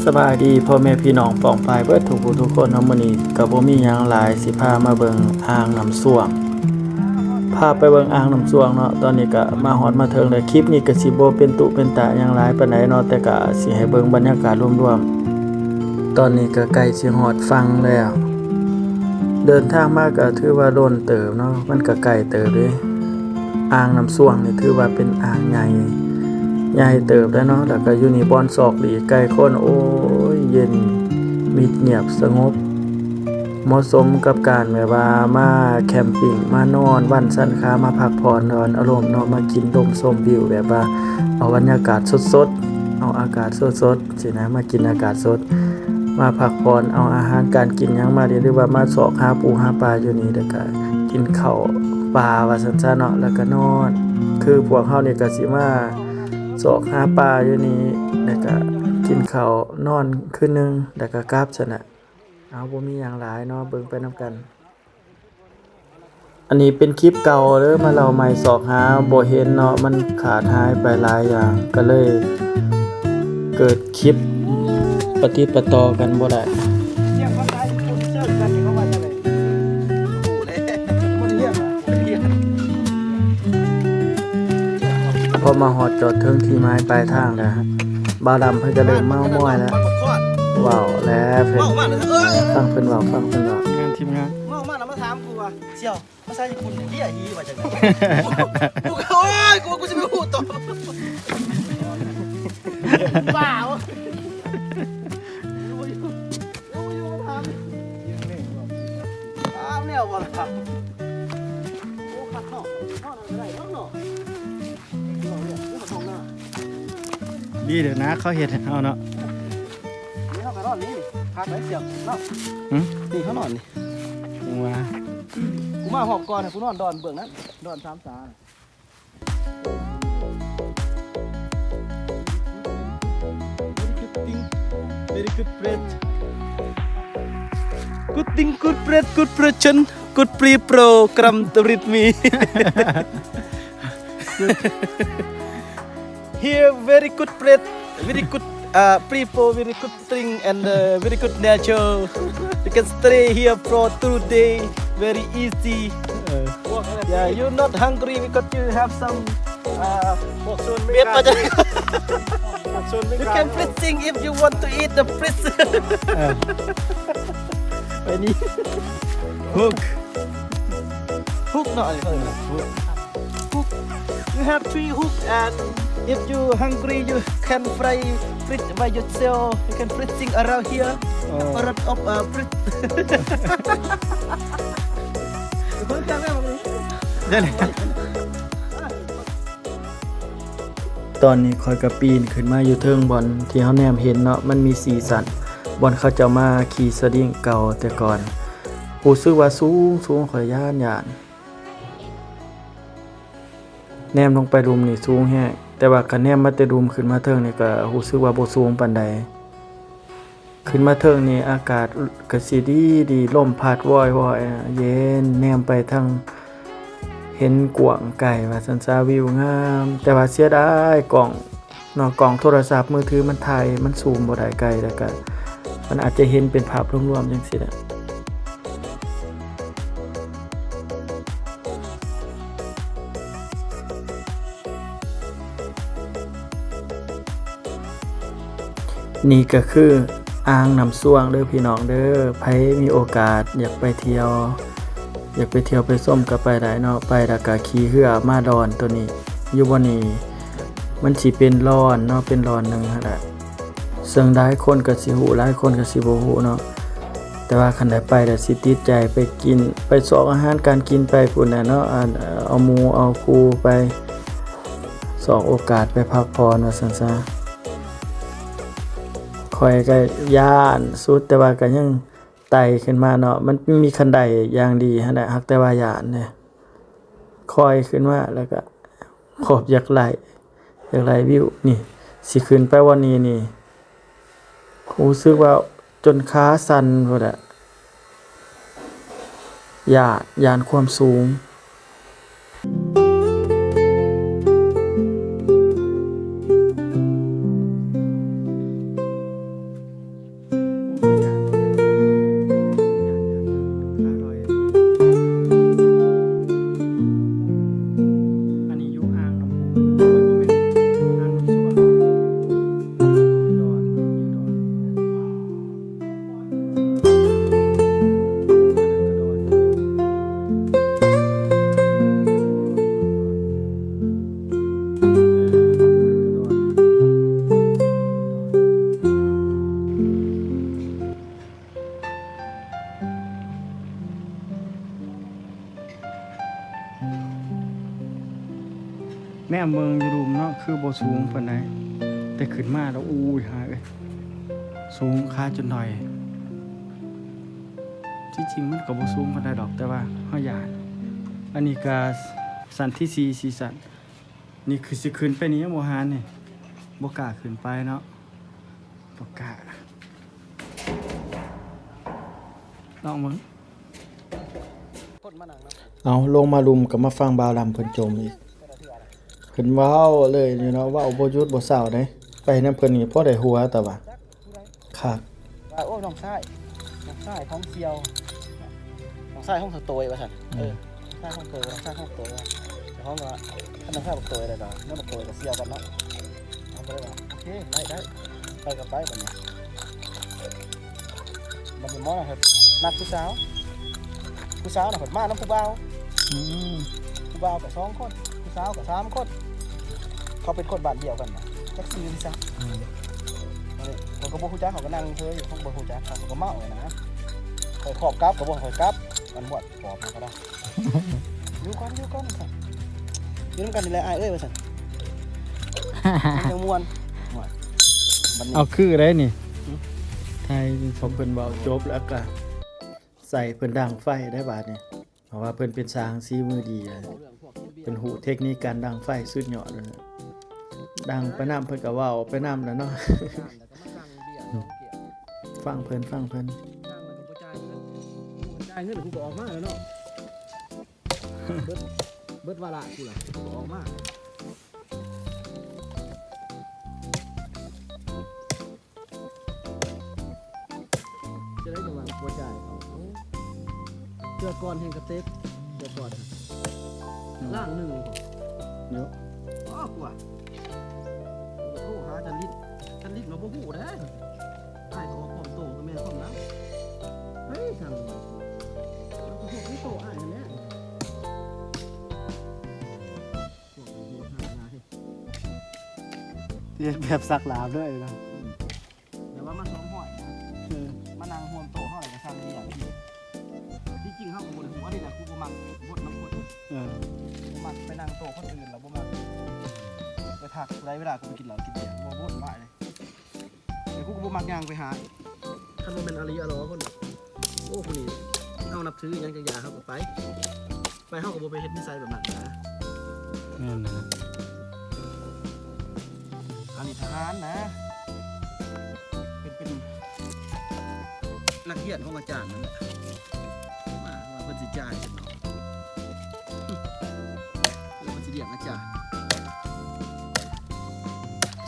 ສະບາຍດີພໍ່ແມ່ພີ່ນ້ອງປ້ອງປາຍເບິດທຸກຜູ້ທຸກຄົນເນາະ. ມື້ນີ້ກໍບໍ່ມີຫຍັງຫຼາຍ ຊິພາມາເບິ່ງອ່າງນ້ຳຊວງ ພາໄປເບິ່ງອ່າງນ້ຳຊວງເນາະ. ຕອນນີ້ກໍມາຮອດມາເຖິງແລ້ວ ຄລິບນີ້ກໍຊິບໍ່ເປັນຕຸເປັນຕະຫຍັງຫຼາຍປານໃດເນາະ ແຕ່ກໍຊິໃຫ້ເບິ່ງບັນຍາກາດລວມໆ. ຕອນນີ້ກໍໃກ້ຊິຮອດຝັ່ງແລ້ວ ເດີນທາງມາກໍຖືວ່າດົນເຕີບເນາະ ມັນກໍໄກເຕີບເດ້. ອ່າງນ້ຳຊວງນີ້ຖືວ່າເປັນອ່າງໃຫຍ່ ໃຫຍ່ເຕີບແລ້ວເນາະ ແລ້ວກໍຢູ່ນີ້ບ່ອນຊອກຫຼີກໄກຄົນ ໂອ້ຍ ເຢັນມິດງຽບສະຫງົບ ເໝາະສົມກັບການແບບວ່າມາແຄມປິງ ມານອນວັນສັນຄາ ມາພັກຜ່ອນ ນອນອາລົມເນາະ ມາກິນລົມຊົມວິວ ແບບວ່າເອົາບັນຍາກາດສົດໆ ເອົາອາກາດສົດໆ ຊີ້ນະ ມາກິນອາກາດສົດ ມາພັກຜ່ອນ ເອົາອາຫານການກິນຫຍັງມາເດ ຫຼືວ່າມາຊອກຫາປູຫາປາຢູ່ນີ້ ແລ້ວກະກິນເຂົ້າປ່າວ່າຊັ້ນຊະເນາະ ແລ້ວກະນອນ. ຄືພວກເຮົານີ້ກະຊິມາຊອກຫາປ່າຢູ່ນີ້ ແລ້ວກະກິນເຂົ້ານອນຄືນໜຶ່ງ ແລ້ວກະກັບຊັ້ນນະ. ເອົາ ບໍ່ມີຫຍັງຫຼາຍເນາະ ເບິ່ງໄປນຳກັນ. ອັນນີ້ເປັນຄລິບເກົ່າເດີ ມາເລົ່າໃໝ່ ຊອກຫາບໍ່ເຫັນເນາະ ມັນຂາດຫາຍໄປຫຼາຍຢ່າງ ກໍເລີຍເກີດຄລິບປະຕິດປະຕໍ່ກັນບໍ່ໄດ້. ພໍມາຮອດຈອດເຖິງທີ່ໝາຍປາຍທາງແລ້ວ ບ່າວດຳເພິ່ນກໍເລີ່ມເມົາມອຍແລ້ວ ເວົ້າແລ້ວເພິ່ນ ຟັງເພິ່ນເວົ້າ ຟັງເພິ່ນເວົ້າ ທີມງານ ທີມງານ ເມົາມາແລ້ວມາຖາມກູວ່າ ສ່ຽວ ພາສາຍີ່ປຸ່ນເຫຍອີວ່າຈັ່ງໃດ? ກູ ໂອ້ຍ ກູ ກູຊິໄປຮູ້ຕໍ່ ບ້າວະ ຖາມແນວບໍ່ລະ? ໂອ້ ຄັກເນາະ ເຮົານັ້ນກໍໄດ້ເນາະ ເນາະ ເນາະ ເນາະ ເນາະ ເນາະ ເນາະ ດີເດີນະ ເຂົາເຮັດໃຫ້ເຮົາເນາະ ນີ້ເຮົາກໍນອນນີ້ ຄັກໄດ໋ ສ່ຽວເນາະ ຫຶ? ນີ້ເຮົານອນນີ້ ຈັ່ງວ່າ ກູມາຮອບກ່ອນ ໃຫ້ກູນອນດອນເບື້ອງນັ້ນ ດອນສາມສາ Very good thing, very good breath. Good thing, good breath, good breath, good pre program with me. Here, very good breath, very good, uh, people, very good thing and, uh, very good nature. You can stay here for two days, very easy. Uh, yeah, you're not hungry because you have some, uh, ພວກຊົນເມກາ ເບັດມາຈາກ ພວກຊົນເມກາ You can fishing if you want to eat the fish. Uh, any hook. Hook ເນາະ ອັນນີ້ເອີ້ນ hook. Hook. You have three hook and if you hungry, you can fry fish by yourself. You can fishing around here. Oh. A lot of, uh, fish. ຕອນນີ້ຂ້ອຍກໍປີນຂຶ້ນມາຢູ່ເທິງບ່ອນທີ່ເຮົາແນມເຫັນເນາະ ມັນມີສີ່ຊັ້ນ ບ່ອນເຂົາເຈົ້າມາຂີ່ສະດິງເກົ່າແຕ່ກ່ອນ. ຮູ້ສຶກວ່າສູງໆ ຂ້ອຍຢ້ານໆ. ແນມລົງໄປລຸ່ມນີ້ສູງແຮງ ແຕ່ວ່າຄັນແນມມາແຕ່ລຸ່ມຂຶ້ນມາເທິງນີ້ກໍຮູ້ສຶກວ່າບໍ່ສູງປານໃດ. ຂຶ້ນມາເທິງນີ້ອາກາດກໍຊິດີໆ ລົມພັດວອຍໆ ເຢັນ ແນມໄປທາງເຫັນກວ້າງໄກວ່າຊັ້ນຊະ ວິວງາມ ແຕ່ວ່າເສຍດາຍກ້ອງ ເນາະ ກ້ອງໂທລະສັບມືຖືມັນຖ່າຍ ມັນຊູມບໍ່ໄດ້ໄກ ແລ້ວກະມັນອາດຈະເຫັນເປັນພາບລວມໆ ຈັ່ງຊີ້ແຫຼະ. ນີ້ກໍຄືອ່າງນ້ຳຊວງເດີພີ່ນ້ອງເດີ ໃຜມີໂອກາດຢາກໄປທ່ຽວ ຢາກໄປທ່ຽວໄປຊົມກໍໄປໄດ້ເນາະ ໄປແລ້ວກໍຂີ່ເຮືອມາດອນໂຕນີ້ ຢູ່ບ່ອນນີ້ມັນຊິເປັນລອນເນາະ ເປັນລອນໜຶ່ງຫັ້ນແຫຼະ ເຊິ່ງຫຼາຍຄົນກໍຊິຮູ້ ຫຼາຍຄົນກໍຊິບໍ່ຮູ້ເນາະ ແຕ່ວ່າຄັນໄດ້ໄປແລ້ວຊິຕິດໃຈ ໄປກິນ ໄປຊອກອາຫານການກິນໄປພຸ້ນແຫຼະເນາະ ອັນ ເອົາໝູ່ເອົາຄູ່ໄປ ຊອກໂອກາດໄປພັກຜ່ອນວ່າຊັ້ນຊະ ຂ້ອຍກໍຢ້ານສຸດ ແຕ່ວ່າກໍຍັງໄຕ່ຂຶ້ນມາເນາະ ມັນມີຄັນໄດຢ່າງດີຫັ້ນແຫຼະ ຫາກແຕ່ວ່າຢ້ານເດ້ ຄ່ອຍຂຶ້ນມາ ແລ້ວກໍພວກຢາກໄລ່ ຢາກໄລ່ວິວ ນີ້ ຊິຂຶ້ນໄປບ່ອນນີ້ນີ້ ຮູ້ສຶກວ່າຈົນຂາສັ່ນພຸ້ນແຫຼະ ຢ້ານ ຢ້ານຄວາມສູງ. ມເບິ່ງຢູ່ລຸ່ມເນາະ ຄືບໍ່ສູງປານໃດ ແຕ່ຂຶ້ນມາແລ້ວ ອູ້ຍ ຫາເອີຍ ສູງ ຂາຈົນດອຍ. ທີ່ຈິງມັນກໍບໍ່ສູງປານໃດດອກ ແຕ່ວ່າເຮົາຢ້ານ. ອັນນີ້ກໍຊັ້ນທີສີ່ ສີ່ຊັ້ນ. ນີ້ຄືຊິຂຶ້ນໄປນີ້ຍັງບໍ່ຫານນີ້ ບໍ່ກ້າຂຶ້ນໄປເນາະ ບໍ່ກ້າ. ລອງເບິ່ງ. ເອົາ ລົງມາລຸ່ມກໍມາຟັງບ່າວລຳເພິ່ນຈົ່ມອີກ. ເພິ່ນເວົ້າເລີຍນີ້ເນາະ ເວົ້າບໍ່ຢຸດບໍ່ເຊົາເດ້. ໄປນຳເພິ່ນນີ້ພໍໄດ້ຫົວ ແຕ່ວ່າຄັກ. ວ່າ ໂອ້ ນ້ອງຊາຍ ນ້ອງຊາຍຂອງສ່ຽວ ນ້ອງຊາຍຂອງເຖົ້າໂຕຍ ວ່າຊັ້ນ. ເອີ ນ້ອງຊາຍຂອງໂຕຍ ນ້ອງຊາຍຂອງໂຕຍ ວ່າ ເຈົ້າຂອງວ່າ ຄັນນ້ອງຊາຍບັກໂຕຍແລ້ວກໍນ້ອງບັກໂຕຍກໍສ່ຽວກັນເນາະ. ເຮົາກໍເລີຍວ່າ ໂອເຄ ໄດ້ ໄດ້ ໄປກໍໄປບັດນີ້. ບັດນີ້ໝໍນະ ເພິ່ນນັດຜູ້ສາວ ຜູ້ສາວນະເພິ່ນມານຳຜູ້ບ່າວ. ອືມ ຜູ້ບ່າວກໍສອງຄົນ ຜູ້ສາວກໍສາມຄົນ ເຂົາເປັນຄົນບ້ານດຽວກັນນະ ຈັກຊື່ຫຍັງຊະ. ອືມ ອັນນີ້ເຂົາກໍບໍ່ຮູ້ຈັກ ເຂົາກໍນັ່ງເຊີຍຢູ່ ເຂົາກໍບໍ່ຮູ້ຈັກ ເຂົາກໍເມົານະ. ຂ້ອຍຄອບກັບກໍບໍ່ໃຫ້ຂ້ອຍກັບ ມັນໝວດຄອບມາກໍໄດ້. ຢູ່ກ່ອນ ຢູ່ກ່ອນ ຢູ່ນຳກັນນີ້ແຫຼະອ້າຍເອີຍ ວ່າຊັ້ນ ມັນຈັ່ງມ່ວນ. ໂອ້ຍ ບັດນີ້ ເອົາຄືໄດ໋ນີ້ ຫືມ ໄທ ພໍເພິ່ນເວົ້າຈົບແລ້ວກະໃສ່ເພິ່ນດັງໄຟໄດ໋ບາດນີ້ ເພາະວ່າເພິ່ນເປັນຊ່າງສີມືດີ ເພິ່ນຮູ້ເຕັກນິກການດັງໄຟສຸດຍອດເລີຍ. ດັງໄປນຳ ເພິ່ນກໍເວົ້າໄປນຳແຫຼະເນາະ. ຟັງເພິ່ນ ຟັງເພິ່ນ. ຈ້າງແລ້ວກໍບໍ່ຈ່າຍເງິນ ບໍ່ຈ່າຍເງິນກູກໍອອກມາແລ້ວເນາະ. ເບິດ ເບິດວາລະກູລະ ກູກໍອອກມາ. ຈະໄດ້ກະວ່າບໍ່ຈ່າຍເຂົາ. ເທື່ອກ່ອນແຮ່ງກະເຕັກ ເທື່ອກ່ອນ ອືມ ລ້ານໜຶ່ງ ເນາະ. ອໍ ກວ່າ ໂທຫາຈັນລິດ ຈັນລິດມາບໍ່ຮູ້ເດ້. ອ້າຍກໍອອກພ້ອມໂຕກັບແມ່ພ້ອມນະ. ເຮີ້ຍ ຊ່າງມັນ ມັນກໍພວກມີໂຕອ້າຍຫັ້ນແຫຼະ. ພວກເຮັດແບບສັກດາບເລີຍນະ. ອືມ ແຕ່ວ່າມາສອງຮ້ອຍນະ. ເອີ ມານັ່ງຮ່ວມໂຕະເຮົາແລ້ວກໍສ້າງເລື່ອງ. ທີ່ຈິງເຮົາກໍບໍ່ໄດ້ຮູ້ ອັນນີ້ແຫຼະ ກູບໍ່ມັກບົດນຳຄົນ. ເອີ ບໍ່ມັກໄປນັ່ງໂຕະຄົນອື່ນ ແລ້ວບໍ່ມັກໄປທັກຜູ້ໃດ ເວລາກູໄປກິນເຫຼົ້າກິນເບຍ ກູບໍ່ວຸ້ນວາຍເລີຍ. ແຕ່ກູກໍບໍ່ມັກຍ່າງໄປຫາ ຄັນບໍ່ແມ່ນອາລີອາລໍຄົນ. ໂອ້ ຜູ້ນີ້ເຮົານັບຖືຫຍັງຈັກຢ່າງ ເຮົາກໍໄປ. ໄປເຮົາກໍບໍ່ໄປເຮັດນິໄສແບບນັ້ນນະ. ແມ່ນນະ. ອັນນີ້ທະຫານນະ ເປັນ ເປັນນັກຮຽນຂອງອາຈານນັ້ນແຫຼະ. ມາວ່າເພິ່ນຊິຈ່າຍຊັ້ນເນາະ ຫຼືວ່າຊິລ້ຽງອາຈານ.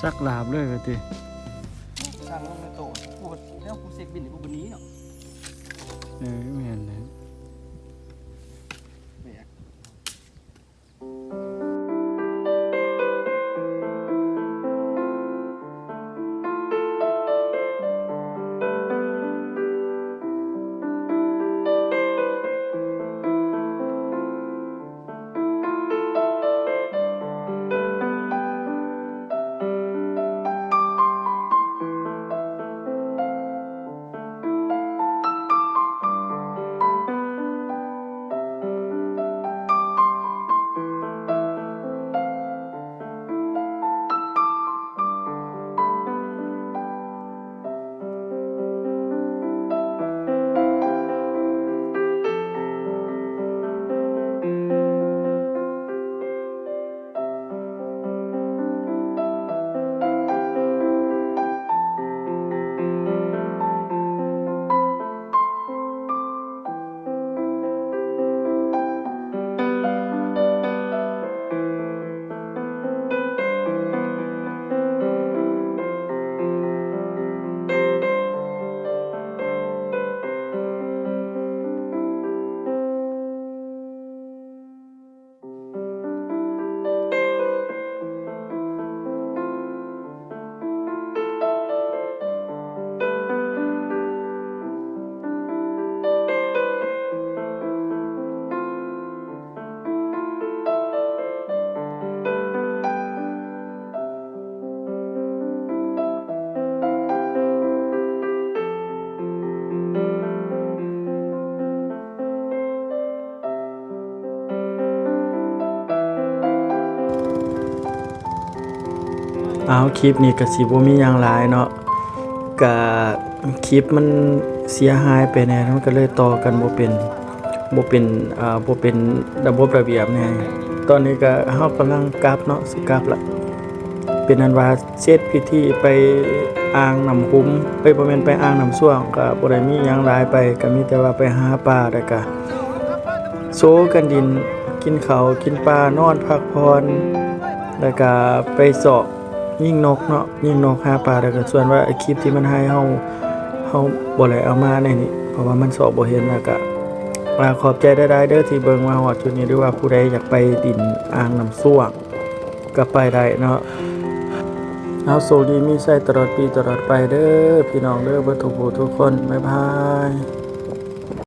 ສັກດາບເລີຍວ່າຕິ. ສັ່ງລົງໃນໂຕະ ກູແລ້ວກູເຊັກບິນໃຫ້ກູບໍ່ໜີເນາະ. ເອີ ແມ່ນແຫຼະ. ແບກ. ອ້າວ ຄລິບນີ້ກະຊິບໍ່ມີຫຍັງຫຼາຍເນາະ ກະຄລິບມັນເສຍຫາຍໄປແດ່ ມັນກະເລີຍຕໍ່ກັນບໍ່ເປັນ ບໍ່ເປັນ ເອີ ບໍ່ເປັນລະບົບລະບຽບແດ່. ຕອນນີ້ກະເຮົາກຳລັງກັບເນາະ ຊິກັບລະ ເປັນອັນວ່າເສັດພິທີໄປອ່າງນ້ຳຂຸມ ເອີຍ ບໍ່ແມ່ນ ໄປອ່າງນ້ຳຊວງ ກະບໍ່ໄດ້ມີຫຍັງຫຼາຍໄປ ກະມີແຕ່ວ່າໄປຫາປາ ແລ້ວກະໂຊກັນຫຼິ້ນ ກິນເຂົ້າກິນປາ ນອນພັກຜ່ອນ ແລ້ວກະໄປເຊາະ ຍິງນົກເນາະ ຍິງນົກ ຫາປາ ແລ້ວກະສ່ວນວ່າໄອ້ຄລິບທີ່ມັນຫາຍ ເຮົາ ເຮົາບໍ່ໄດ້ເອົາມາໃນນີ້ ເພາະວ່າມັນຊອກບໍ່ເຫັນ. ແລ້ວກະ ອາ ຂອບໃຈຫຼາຍໆເດີທີ່ເບິ່ງມາຮອດຈຸດນີ້ ຫຼືວ່າຜູ້ໃດຢາກໄປຫຼິ້ນອ່າງນ້ຳຊວງກະໄປໄດ້ເນາະ. ເອົາ ໂຊກດີມີໄຊຕະຫຼອດປີຕະຫຼອດໄປເດີພີ່ນ້ອງເດີ ເບິດທຸກຜູ້ທຸກຄົນ ບາຍບາຍ.